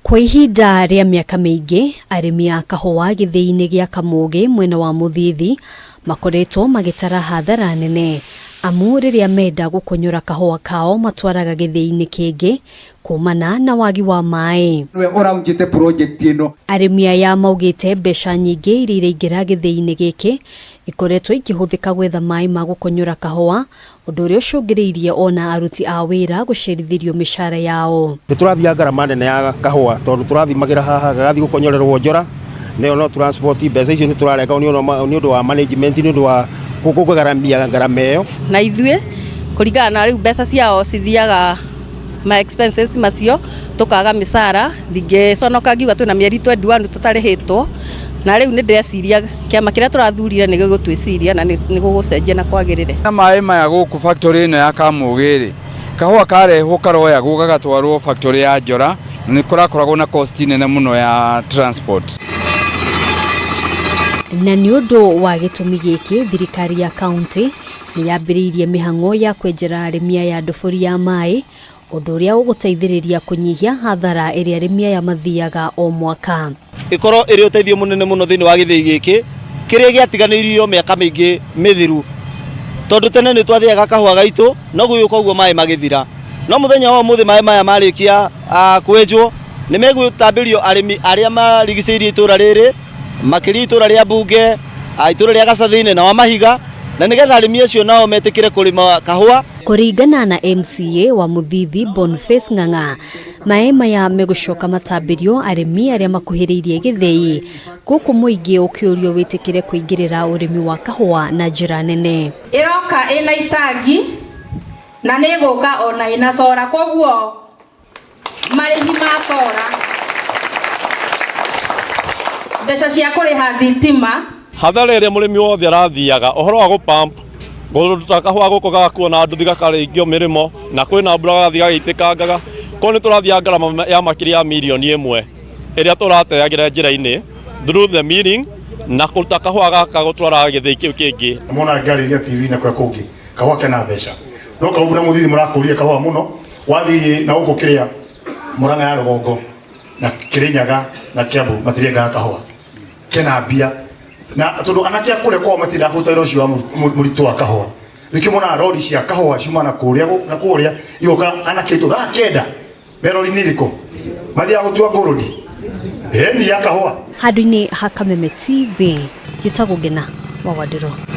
Kwa ihinda rĩa mĩaka mĩingĩ, arĩmi a kahũa gĩthĩi-inĩ gĩa Kamũgĩ mwena wa Mũthithi makoretwo magĩtara hathara nene amu rĩrĩa menda gũkonyora kahũa kao matwaraga gĩthĩi-inĩ kĩngĩ kumana na wagi wa maĩ. Nĩwe ũraunjĩte project ĩno. Arĩmi aya maugĩte mbeca nyingĩ iria iraingĩra gĩthĩi-inĩ gĩkĩ ikoretwo ikĩhũthĩka gwetha maĩ ma gũkonyora kahũa, ũndũ ũrĩa ũcũngĩrĩirie ona aruti a wĩra gũcerithĩrio mĩcara yao. Nĩ tũrathiaga ngarama nene ya kahũa tondũ tũrathimagĩra haha gagathiĩ gũkonyorerwo njora nayo no transport mbeca icio nĩ tũrarenga nĩ ũndũ wa management, nĩ ũndũ wa kũgaramia ngarama ĩyo. Na ithuĩ kũringana na rĩu mbeca ciao cithiaga ma expenses macio, tũkaga mĩcara, ndingĩconoka ngiuga twĩna mĩeri 21 tũtarĩhĩtwo, na rĩu nĩ ndĩreciria kĩama kĩrĩa tũrathurire nĩ gĩgũtwĩciria na nĩ gũgũcenjia na kwagĩrĩre. Na maĩ maya gũkũ factory ĩno ya Kamũgĩ rĩ, kahũa karehwo karoyagwo gagatwarwo factory ya Njora, na nĩ kũrakoragwo na cost nene mũno ya transport. Na nĩ ũndũ wa gĩtũmi gĩkĩ, thirikari ya kaunti nĩ yambĩrĩirie mĩhang'o ya kwenjera arĩmi aya ndobori ya maĩ, ũndũ ũrĩa ũgũteithĩrĩria kũnyihia hathara ĩrĩa arĩmi aya mathiaga o mwaka. Ĩkorwo ĩrĩ ũteithio mũnene mũno thĩinĩ wa gĩthĩi gĩkĩ kĩrĩa gĩatiganĩirio mĩaka mĩingĩ mĩthiru, tondũ tene nĩ twathiaga kahũa gaitũ no gũgĩũka ũguo maĩ magĩthira. No mũthenya wa ũmũthĩ maĩ maya marĩkia kwenjwo nĩ megũtambĩrio arĩmi arĩa marigicĩirie itũra rĩrĩ, makĩria itũra rĩa Mbunge, itũra rĩa Gacathĩinĩ na wa Mahiga, na nĩgetha arĩmi acio nao metĩkĩre kũrĩma kahũa. Kũringana na MCA wa Mũthithi Boniface Ng'ang'a, maĩ maya megũcoka matambĩrio arĩmi arĩa makuhĩrĩirie gĩthĩi, gũkũ mũingĩ ũkĩũrio wĩtĩkĩre kũingĩrĩra ũrĩmi wa kahũa na njĩra nene. Ĩroka ĩna itangi na nĩ ĩgũka ona ĩna cora, koguo marĩhi ma cora, mbeca cia kũrĩha thitima. Hathara ĩrĩa mũrĩmi wothe arathiaga ũhoro wa gũpump kũruta kahũa gũkũ gagakuo na nduthi gakarĩngio mĩrĩmo na kwĩna mbura gagathiĩ gagĩitĩkangaga, koguo nĩ tũrathiaga ngarama ya makĩria ya mirioni 1 ĩrĩa tũrateagĩra njĩra-inĩ through the milling na kũruta kahũa gaka gũtwara gĩthĩi kĩu kĩngĩ. Mona ngĩarĩria TV na kũrĩa kũngĩ kahũa kena mbeca, no kahũa na Mũthithi mũrakũria kahũa mũno, wathiĩ na gũkũ kĩrĩa Mũrang'a ya rũgongo na Kĩrĩnyaga na Kiambu matirengaga kahũa kena mbia, na tondũ anake a kũrĩa kwao matindaga kũruta wĩra ũcio wa mũritũ wa kahũa, nĩkĩo monaga rori cia kahũa ciuma na kũrĩa na kũrĩa igoka anake aitũ thaa 9 me rori-inĩ irĩkũ mathiaga gũtua ngũrũni ĩni ya kahũa. Handũ-inĩ ha Kameme TV, njĩtagwo Ngena wa Wandirũ.